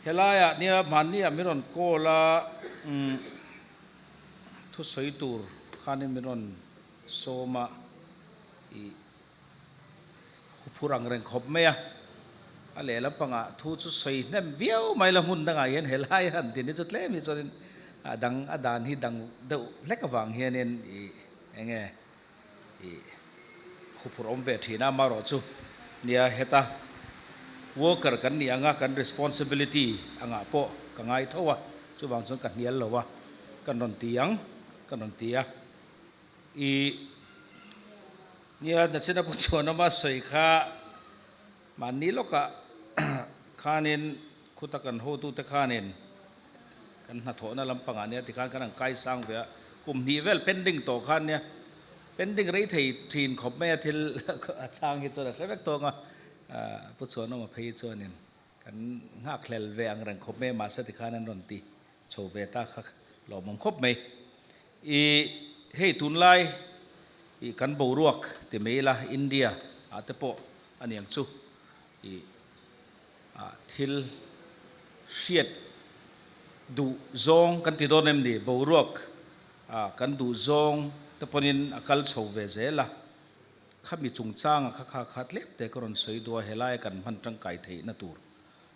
Helaiah nia hmanniah min rawn call a, umm thusawi tur khanin min rawn sawm a, ih huphur ang reng khawp mai a. A lehlam pangah thu chu sawi hnem viau mai la hmun dangah hian helai han din hi chu tlem hi chuanin a dang a dan hi dang deuh hlek avang hianin ih eng nge ih huphur awm ve thin a, amaherawh chu nia heta worker kan nih anga kan responsibility angah pawh ka ngai tho a, chuvang chuan ka hnial lo a, kan rawn ti ang kan rawn ti a, ih nia nachina pu Chhuanawma sawi kha mahni lawkah khanin khuta kan hotute khanin Kan hnathawhna lampangah nia tikhan kan han kai sang ve a, kum hnih vel pending tawh khan nia pending rei thei thin khawp mai a thil a chhang hi chuan a hre vek tawng a, Pu Chhuanawma phei chuanin kan nghakhlel ve ang reng khawp mai a mahse tikhan an rawn ti chho ve ta kha lawmawm khawp mai. I hei tunlai i kan boruak ti mai ila India ah te pawh a niang chu i Thil hriat duh zawng kan ti dawn em ni? Boruak kan duh zawng te pawhin a kal chho ve zel a. Khami chungchanga kha kha kha tlem te ka rawn sawi duh a, helaia kan hman tangkai theihna tur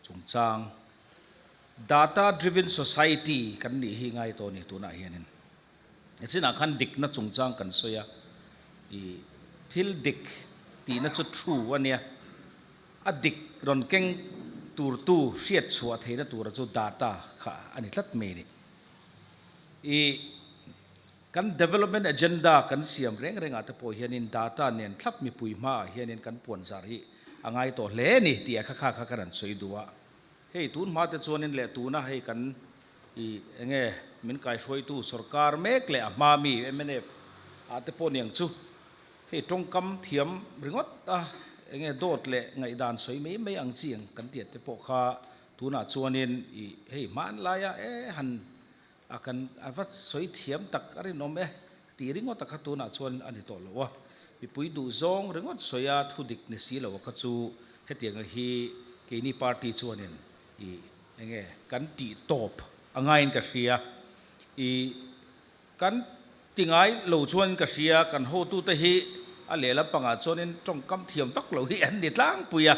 chungchang data driven society kan nih hi ngai tawh a ni tunah hianin. Nichinah khan dikna chungchang kan sawi a, ih thil dik tihna chu true a nia. A dik rawn keng turtu hriat chhuah theihna tura chu data kha a ni tlat mai a ni. I kan development agenda kan siam reng rengah te pawh hianin data nen thlap mipui hmaah hianin kan puan zar hi a ngai tawh hle a ni tih a kha kha kha kan han sawi duh a. Hei tun hma te chuanin leh tuna hei kan i enge min kaihruaitu sorkar mek leh a hma mi mnf ah te pawh niang chu Hei tawngkam thiam ringawt a, enge dawt leh ngaihdan sawi mai mai ang chi ang kan tiat te pawh kha tunah chuanin i hei hmanlaia e han a kan a va sawi thiam tak a rinawm e tih ringawt a kha tunah chuan a ni tawh lo a, mipui duh zawng ringawt sawi a thu dik ni si lo a kha chu hetianga hi keini party chuanin i enge kan tih tawp a ngaiin ka hria i Kan ti ngai lo chuan ka hria, kan hotute hi a lehlam pangah chuanin tawngkam thiam vak lo hi an ni tlangpui a,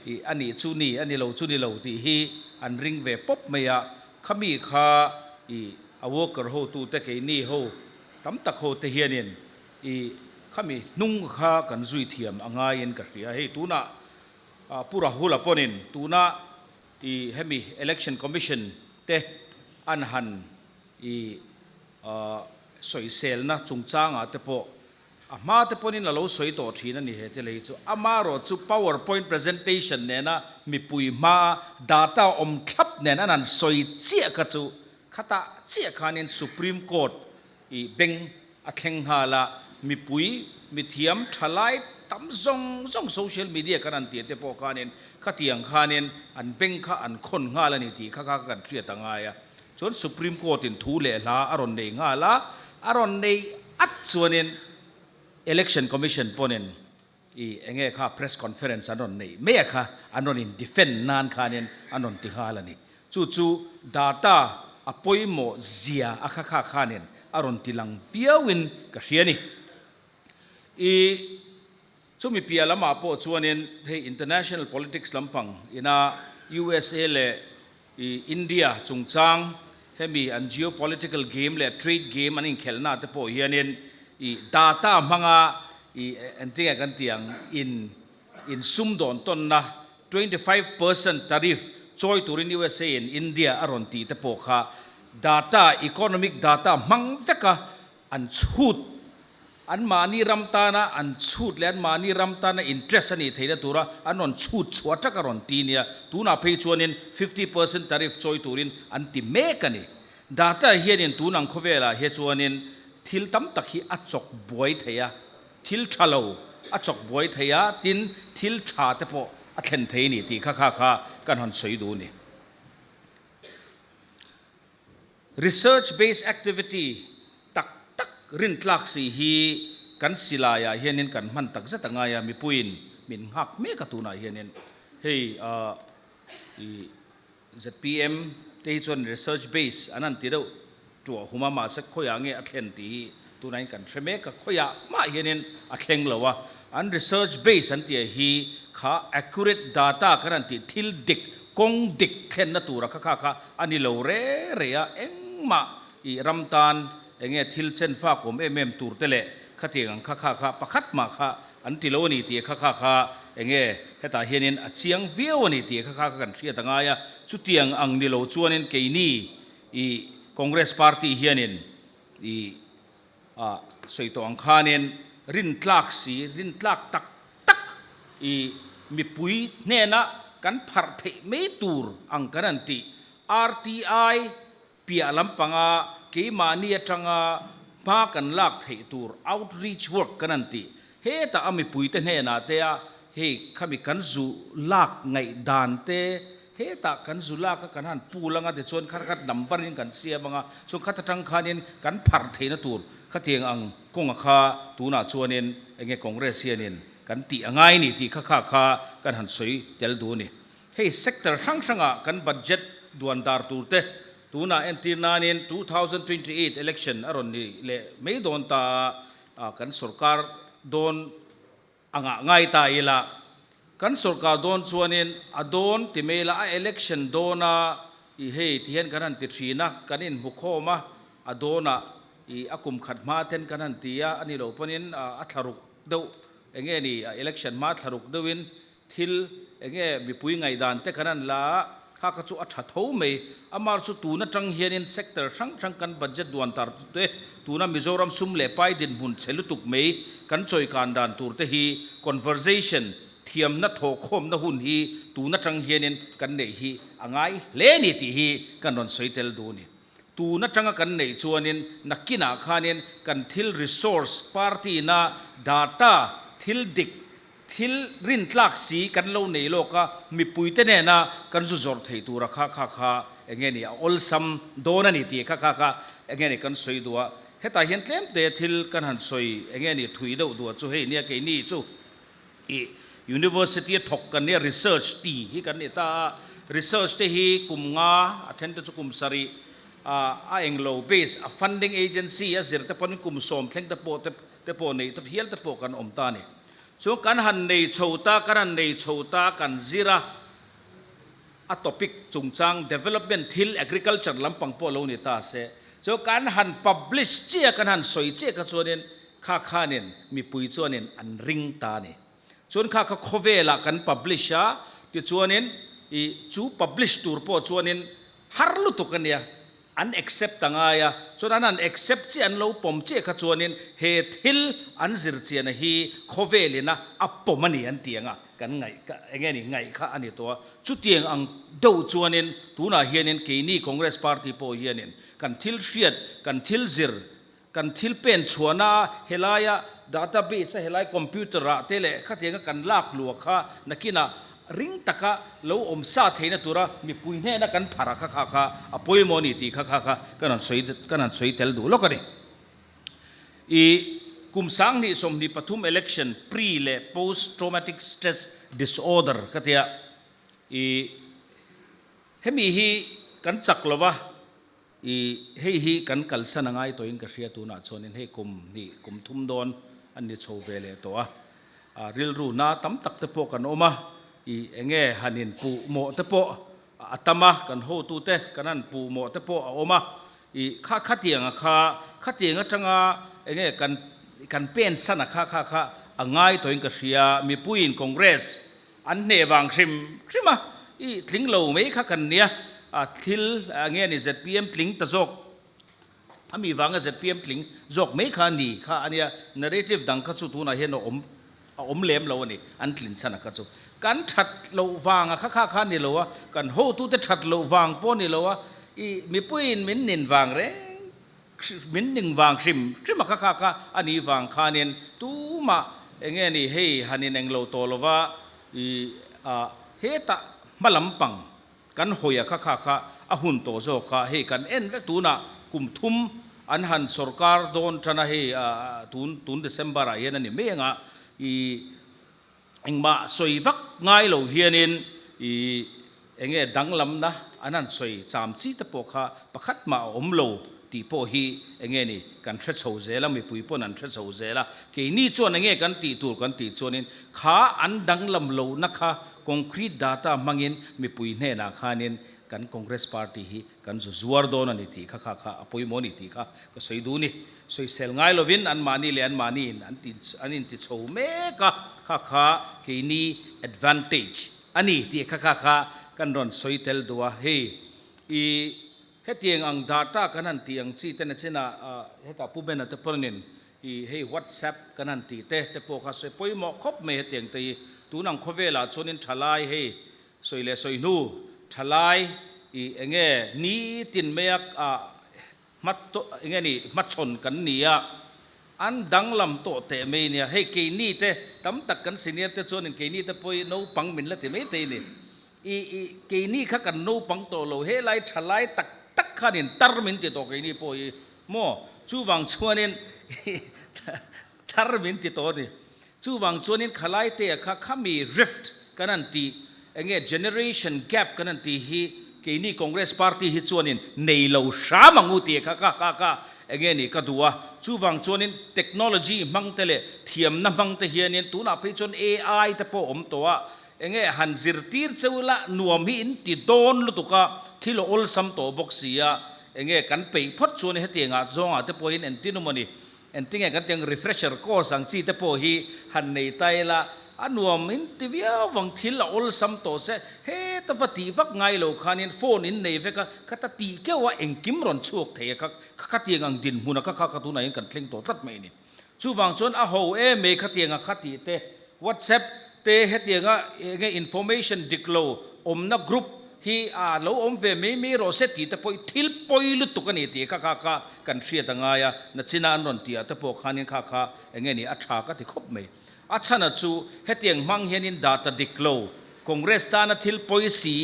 ih a nih chu ni, a ni lo chu ni lo tih hi an ring ve pawp mai a, khami kha ih a worker hotute keini ho tam tak hote hianin ih khami hnung kha kan zui thiam a ngaiin ka hria. Hei tunah Pu Rahula pawnin tuna ih hemi Election Commission te an han I sawiselna chungchangah te pawh a hma te pawhin a lo sawi tawh thin a ni he thil hi chu. Amaherawh chu power point presentation nena mipui hmaa data awm thlap nen an han sawi chiah kha chu khatah chiah khanin Supreme Court i beng a thleng nghal a, mipui mithiam thalai tam zawng zawng social media kan han tih te pawh khanin khatiang khanin an beng kha an khawn nghal a ni tih kha kha kan hriat a ngai a. Chuan Supreme Court in thu leh hla a rawn nei nghal a, a rawn nei at chuanin Election Commission pawnin i enge kha press conference an rawn neih mai a kha an rawn in defend nan khanin an rawn ti nghal a ni. Chu chu data a pawimawh zia a kha kha khanin a rawn ti lang viauin ka hria a ni. I chumi piah lamah pawh chuanin hei international politics lampang ina USA leh I India chungchang hemi an geopolitical game leh trade game an inkhelhna te pawh hianin i data hmanga i engtinge kan tih ang in in sumdawn tawnna 25% tariff chawi turin usa in India a rawn tih te pawh kha data economic data hmang veka an chhut Anmahni ram tana an chhut leh anmahni ram tana interest a nih theihna tura an rawn chhut chhuah tak a rawn ti nia. Tunah phei chuanin 50% tariff chawi turin an ti mek a ni. Data hianin tun ang khawvelah hi chuanin thil tam tak hi a chawk buai thei a, thil tha lo a chawk buai thei a, tin thil tha te pawh a thlen thei a ni tih kha kha kha kan rawn sawi duh a ni. Research based activity tak tak rintlak si hi kan silaiah hianin kan hman tak zet a ngai a, mipuiin min nghak mek a tunah hianin hei i Zpm te hi chuan research base an han ti deuh tuah hum a, mahse khawiah nge a thlen tih hi tunah in kan hre mek a, khawiah mah hianin a thleng lo a, an research base an tih hi kha accurate data kan han tih thil dik, kawng dik thlenna tura kha kha kha a ni lo re re a, engmah i ram tan enge thil chen fak awm em em tur te leh khatiang ang kha kha kha pakhat mah kha an ti lo a ni tih kha kha kha enge hetah hianin a chiang viau a ni tih kha kha kha kan hriat a ngai a, chutiang ang ni lo chuanin keini i Congress party hianin i a sawi tawh ang khanin rintlak si, rintlak tak tak i mipui hnena kan pharh theih mai tur ang kan han tih RTI piah lampanga keimahni atanga hma kan lak theih tur outreach work kan han tih hetah a mipuite hnenah te a hei khami kan zu lak ngaihdan te hetah kan zu lak a kan han pul anga tichuan khat khat number in kan siam anga chuan khat atang khanin kan pharh theihna tur khatiang ang kawnga kha tunah chuanin enge Congress hianin kan tih a ngai ni tih kha kha kha kan han sawi tel duh a ni. Hei sector hrang hrangah kan budget duan dar tur te tunah entir nanin 2028 election a rawn ni leh mai dawn ta a, kan sorkar dawn angah ngai ta ila. Kan sorkar dawn chuanin a dawn ti mai ila a election dawna i hei ti hian kan han ti thin a, kan inhmu khawm a, a dawnah i a kum khat hma ten kan han ti a, a ni lo pawhin a thlaruk deuh enge ni a election hma thlaruk deuhin Thil enge mipui ngaihdan te kan an la a, kha kha chu a tha tho mai. Amar chu tun atang hianin sector hrang hrang kan budget duan tar te, tuna Mizoram sum leh pai dinhmun chhe lutuk mai kan chawikan dan tur te hi conversation, thiamna thawhkhawmna hun hi tun atang hianin kan neih hi a ngai hle ni tih hi kan rawn sawi tel duh a ni. Tun atanga kan neih chuanin nakinah khanin kan thil resource party na data thil dik Thil rintlak si kan lo nei lawk a, mipuite nena kan zu zawrh thei tura kha kha kha enge ni a awlsam dawn a ni tih kha kha kha enge ni kan sawi duh a. Hetah hian tlemte thil kan han sawi enge ni thui deuh duh a chu hei nia keini chu ih University a thawk kan nia research ti hi kan ni ta a, research te hi kum nga a then te chu kum sarih a a englo base a funding agency a zir te pawn kum sawm thleng te pawh te te pawh neih te hial te pawh kan awm ta a ni. Chuan kan han nei chho ta, kan han nei chho ta, kan zir a, a topic chungchang development thil agriculture lampang pawh lo ni ta se, chuan kan han publish chiah, kan han sawi chiah kha chuanin kha khanin mipui chuanin an ring ta a ni. Chuan kha kha khawvelah kan publish a, tichuanin i chu publish tur pawh chuanin har lutuk a nia. An accept a ngai a, chuan an han accept chiah, an lo pawm chiah kha chuanin he thil an zir chiahna hi khawvelina a pawm a ni an ti ang a, kan ngaih ka eng nge ni ngaih kha a ni tawh a. Chutiang ang deuh chuanin tunah hianin keini Congress party pawh hianin kan thil hriat, kan thil zir, kan thil pen chhuahna a helaia database a helai computer ah te leh khatianga kan lak luah kha nakinah ring taka lo awm sa theihna tura mipui hnena kan phar a kha kha kha a pawimawh a ni tih kha kha kha kan han sawi kan han sawi tel duh lawk a ni. I kum 2023 election pre leh post traumatic stress disorder ka tia i hemi hi kan chak lova I hei hi kan kalsan a ngai tawhin ka hria tunah chuanin hei kum hnih kum thum dawn an ni chho ve leh tawh a, a rilru na tam tak te pawh kan awm a, i enge han in puh mawh te pawh a tam a, kan hotute kan han puh mawh te pawh a awm a, i kha khatiang a kha khatiang atanga enge kan kan pen san a kha kha kha a ngai tawhin ka hria, mipuiin Congress An hneh vang hrim hrim a, i tling lo mai kha kan nia, a thil nge ni zpm tling ta zawk, a mi vanga zpm tling zawk mai kha ni kha a nia, narrative dang kha chu tunah hian a awm a awm lem lo a ni, an tlin chhan a kha chu. Kan that loh vanga kha kha kha ni lo a, kan hotute that loh vang pawh ni lo a, i mipuiin min nin vang reng Min ning vang hrim hrim a kha kha kha a nih vang khanin tumah enge ni hei han in englo tawh lova i a hetah hma lampang kan hawi a kha kha kha a hun tawh zawk a hei kan en vek tunah kum thum an han sorkar dawn tan a hei a tun tun December ah hian a ni mai anga i Engmah sawi vak ngai lo hianin i enge danglamna an han sawi cham chi te pawh kha pakhat mah a awm lo tih pawh hi enge ni kan hre chho zel a, mipui pawn an hre chho zel a, keini chuan enge kan tih tur kan tih chuanin kha an danglam lohna kha concrete data hmangin mipui hnenah khanin kan Congress party hi kan zu zuar dawn a ni tih kha kha kha a pawimawh a ni tih kha ka sawi duh a ni. Sawisel ngai lovin anmahni leh anmahniin an ti an inti chho mek a, kha kha keini advantage a ni tih kha kha kha kan rawn sawi tel duh a, hei i hetiang ang data kan han tih ang chi te na chinah hetah Pu Bena te pawhin i hei WhatsApp kan han tih te te pawh kha sawi pawimawh khawp mai hetiang te hi tun ang khawvelah chuanin thalai hei sawi leh sawi hnu thalai i enge nitin maia Hma eng nge ni, hmachhawn kan ni a, an danglam tawh teh mai nia. Hei keini te tam tak kan senior te chuanin keini te pawh hi naupang min la ti mai thei ni. I i keini kha kan naupang tawh lo, helai tha lai tak tak khanin tar min ti tawh keini pawh hi maw? Chuvang chuanin tar min ti tawh a ni. Chuvang chuanin khalai te kha khami rift kan han tih, enge generation gap kan han tih hi keini Congress party hi chuanin nei lo hram ang u tih kha ka ka ka enge ni ka duh a. Chuvang chuanin technology hmang te leh thiamna hmang te hianin tunah phei chuan AI te pawh awm tawh a, enge han zirtir cheu la nuam hi in ti dawn lutuk a, thil a awlsam tawh bawk si a, enge kan peih phawt chuan hetiangah zawngah te pawhin entin awm a ni. Engtinge kan tiang refresher course ang chi te pawh hi han nei ta ila, a nuam in ti viau vang thil a awlsam tawh se, heta va tih vak ngai lo khanin phone in nei vek a, khata tih keuh a engkim rawn chhuak thei a kha khatiang ang dinhmun a kha kha kha tunah hian kan thleng tawh tlat mai a ni. Chuvang chuan a ho em mai khatiang a kha tih te, WhatsApp te hetianga enge information dik lo awmna group hi a lo awm ve mai mai rawh se tih te pawh hi thil pawi lutuk a ni tih kha kha kha kan hriat a ngai a, nachina an rawn tih ah te pawh khanin kha kha enge ni a tha ka ti khawp mai. A chhana chu hetiang hmang hianin data dik lo Congress tana thil pawi si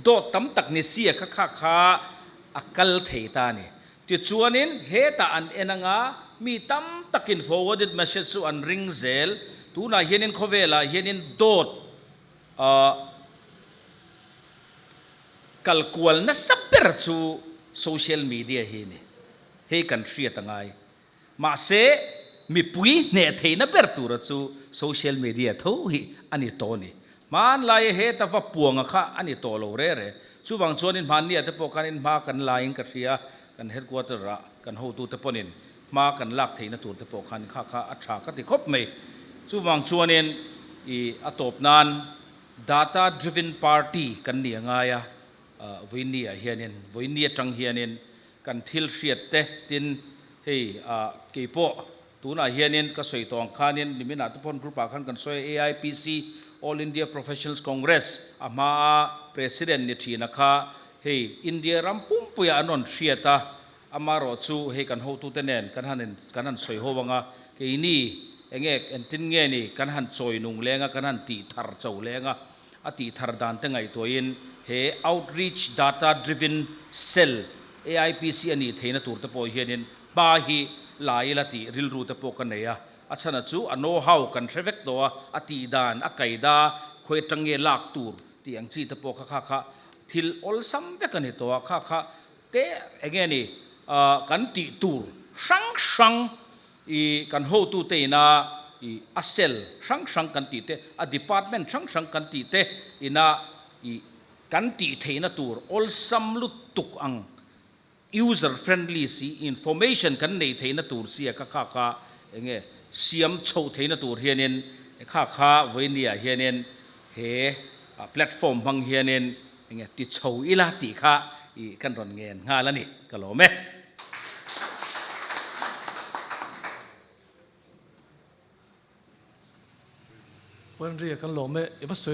dawt tam tak ni sia kha kha kha a kal thei ta a ni. Tichuanin hetah an en anga mi tam takin forwarded message chu an ring zel. Tunah hianin khawvelah hianin dawt kal kual nasa ber chu social media hi a ni. Hei kan hriat a ngai. Mahse mipui hneh theihna ber tura chu social media tho hi a ni tawh a ni. Hmanlaia heta va puanga kha a ni tawh lo re re. Chuvang chuanin hmannia te pawh khanin hma kan laiin ka hria, kan headquarter ah kan hotute pawnin hma kan lak theihna tur te pawh khan kha kha a tha ka ti khawp mai. Chuvang chuanin i a tawp nan data driven party kan ni a ngai a, vawiinni ah hianin vawiinni atang hianin kan thil hriat te tin hei ah keipawh Tunah hianin ka sawi tawh ang khanin niminah te pawn group ah khan kan sawi a, AIPC, All India Professionals Congress, a hmaa President ni thina kha hei India ram pumpuiah an rawn hriat a, amarawh chu hei kan hotute nen kan han in kan han sawi ho anga keini enge engtin nge ni kan han chawi nung leng a, kan han tih thar cho leng a, a tih thar dan te ngaihtuahin he Outreach Data Driven Cell, AIPC a nih theihna tur te pawh hianin Hma hi la ila tih rilru te pawh ka nei a, a chhana chu a know how kan hre vek tawh a, a tih dan, a kaida, khawi atang nge lak tur tih ang chi te pawh kha kha kha thil awlsam vek a ni tawh a, kha kha te eng nge ni kan tih tur hrang hrang i kan hotute ina i a cell hrang hrang kan tih te, a department hrang hrang kan tih te ina i kan tih theihna tur awlsam lutuk ang User friendly si, information kan neih theihna tur sia ka kha kha enge siam chhoh theihna tur hianin kha kha vawinia hianin he platform hmang hianin enge ti chho ila tih kha i kan rawn ngen nghal a ni ka lawm e. Puanria kan lawm e, i va sawi.